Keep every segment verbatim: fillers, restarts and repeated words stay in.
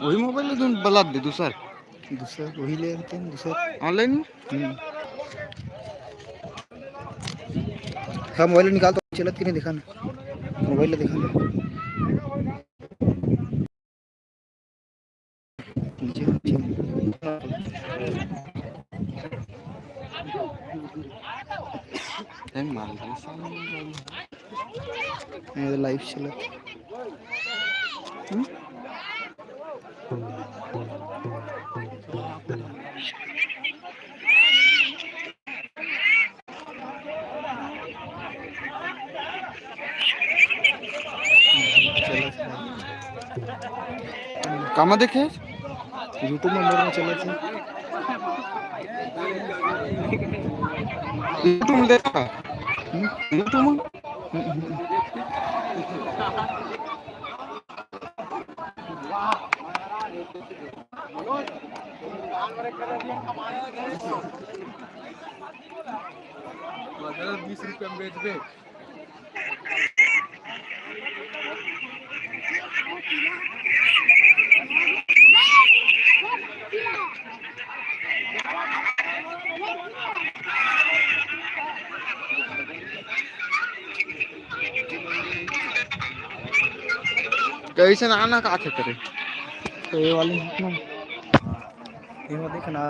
वही मोबाइल ले दूं, बला दे दूसर। दूसर वही ले आते हैं, दूसर। ऑनलाइन में? हम्म। हाँ, मोबाइल निकाल तो चलत कि नहीं, दिखा ना। मोबाइल ले दिखा ना। नीचे, नीचे। टाइम मार दे, सामने। ये तो लाइव चलत। हम्म? कामा देखे? YouTube में मोर में चलत हे। YouTube में देखा? हम्म? YouTube में? हम्म, हम्म, हम्म। बीस रुपया में बेचबे। कैसे ना आना का थे करे? तो ये वाली ना। ये वाली देखना।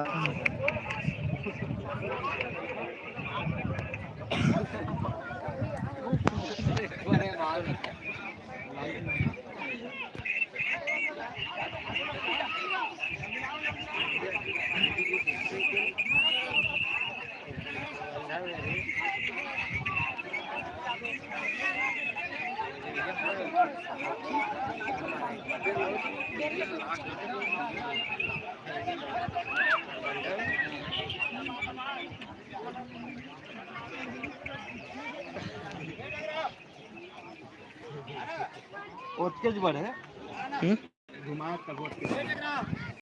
ओतके ज बड़े। हम्म? दिमाग का बहुत